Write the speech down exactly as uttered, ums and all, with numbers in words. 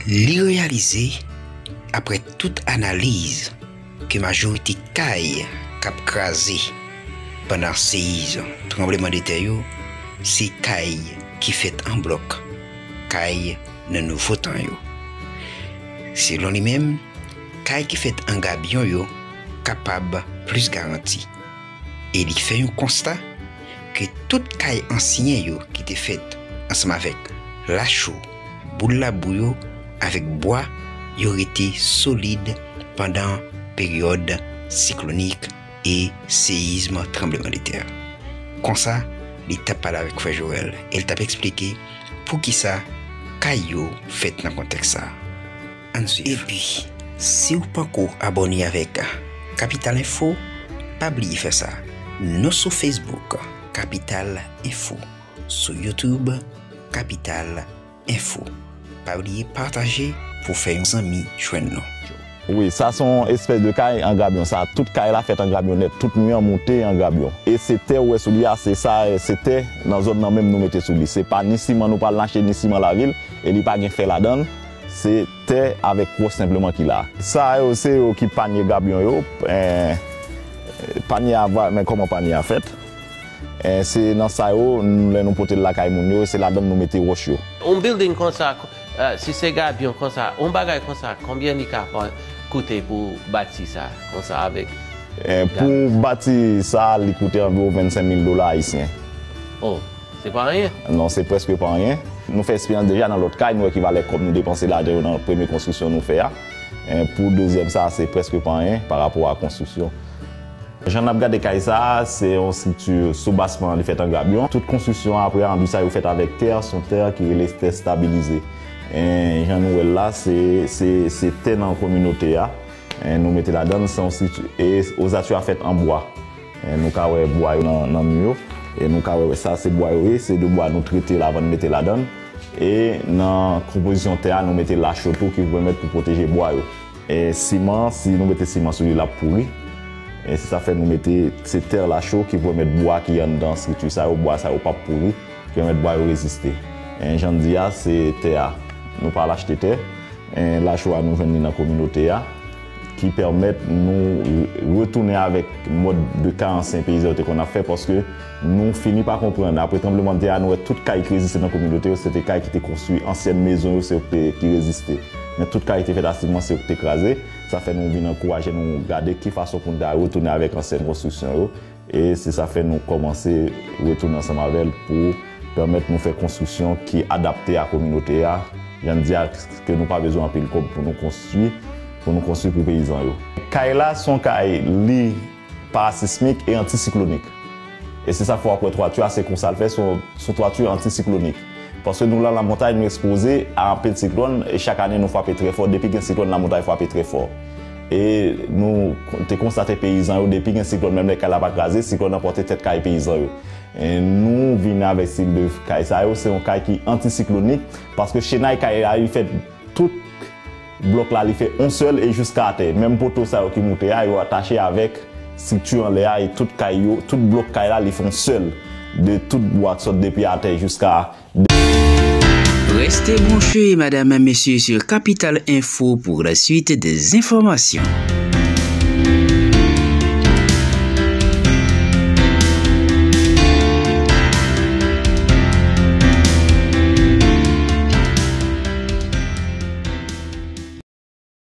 Li reyalize, apre tout analiz, ke majorite kay k ap kraze pandan seyiz, tranblemanntè yo, se kay ki fèt an blòk, kay nan nouvo tan yo. Selon li menm, kay ki fèt an gabyon yo kapab plis garanti. E li fè yon konsta ke tout kay ansyen yo ki te fèt ansanm avèk lacho, boul labou yo avèk bwa yo rete solid pandan peryòd siklonik e seyizm, tranblemanntè. Konsa, li t ap pale avèk frè Joel e l t ap eksplike poukisa kay yo fèt nan kontèks sa a. Ann swiv. Epi, si w panko abòne avèk Kapital Info, pa bliye fè sa. Nou sou Facebook, Kapital Info. Sou YouTube, Kapital Info. Pa bliye pataje pou fè yon zanmi jwenn nou. Wi, sa se yon espès de kay an gabyon. Sa, tout kay la fèt an gabyon nèt. Tout mi an moute an gabyon. E se tè ou wè sou li a, se sa, se tè nan zòn nan menm nou mete sou li. Se pa ni siman nou pral achte, ni siman lavil, e li pa gen fè ladan l. Se tè avèk wòch senpleman ki la. Sa yo, se yo ki panye gabyon yo. Eh, panye a, va, men kòman panye a fèt? Eh, se nan sa yo, n-, lè nou pote l lakay moun yo, se ladan l nou mete wòch yo. Yon building konsa, eh, si se gabyon konsa, yon bagay konsa, konbyen li ka pa-, koute pou bati sa, konsa avèk Eh, pou gabyon? Bati sa, li koute anviwon vennsenk mil dola ayisyen. Oh, se pa anyen. Non, se prèske pa anyen. Nou fè eksperyans deja nan lòt kay, nou wè ki valè kòb nou depanse ladan yo nan premye konstriksyon nou fè a. Eh, pou dezyèm sa, se prèske pa anyen pa rapò a konstriksyon. Jan n ap gade kay sa a, se yon estrikti sou basman, li fèt an gabyon. Tout konstriksyon apre a, anbi sa, yo fèt avèk tè, se yon tè ki rele tè stabilize. Eh, jan nou wè l la, se, se, se tè nan kominote a. Eh, nou mete ladan l, se yon estrikti, e ozati a fèt an bwa. Eh, nou ka wè bwa yo nan, nan mi yo. E nou ka wè, wè sa, se bwa yo ye, se de bwa nou trete l avan n mete ladan l. E nan konpozisyon tè a, nou mete lacho tou ki pou pèmèt pou pwoteje bwa yo. E siman, si nou mete siman sou li, l ap pouri. E se sa fè nou mete, se tè lacho ki pèmèt bwa ki anndan estrikti sa yo, bwa sa yo p ap pouri, ki pèmèt bwa yo reziste. E jan n di a, se tè a. Nou pa al achte tè. E lacho a, nou jwenn li nan kominote a, ki pèmèt nou re-, retounen avèk mòd de kay ansyen peyizan yo te konn ap fè, paske nou fini pa konprann. Apre tranblemanntè a, nou wè tout kay ki reziste nan kominote yo, se te kay ki te konstwi, ansyen mezon yo, se yo ki te, ki reziste. Men tout kay ki te fèt a siman, se yo ki te kraze. Sa fè nou vin ankouraje nou gade ki fason pou n ta retounen avèk ansyen konstriksyon yo. E se sa fè nou kòmanse retounen ansanm avè l pou pèmèt nou fè konstriksyon ki adapte a kominote a. Jan n di a, ke nou pa bezwen anpil kòb pou nou konstwi, pou nou konstwi pou peyizan yo. Kay la, se yon kay, li pa sismik e antisiklonik. E se sa fè w ap wè twati a, se konsa l fè, se yon, se yon twati antisiklonik. Paske nou la, lamontay, nou ekspoze a anpil siklòn, e chak ane nou frape trè fò. Depi gen siklòn, lamontay frape trè fò. E nou te konstate peyizan yo, depi gen siklòn, menm lè kay la pa kraze, siklòn nan pòte tèt kay peyizan yo. E nou vin avèk estil de kay sa yo, se yon kay ki antisiklonik, paske chenay kay la, li fèt tout blòk la, li fè yon sèl e jiska atè. Menm poto sa yo ki moute a, yo atache avèk estrikti anlè a, e tout kay yo, tout blòk kay la, li fè yon sèl de tout bwa k sot depi atè jiska. Restez branchés, mesdames et messieurs, sur Capital Info pour la suite des informations.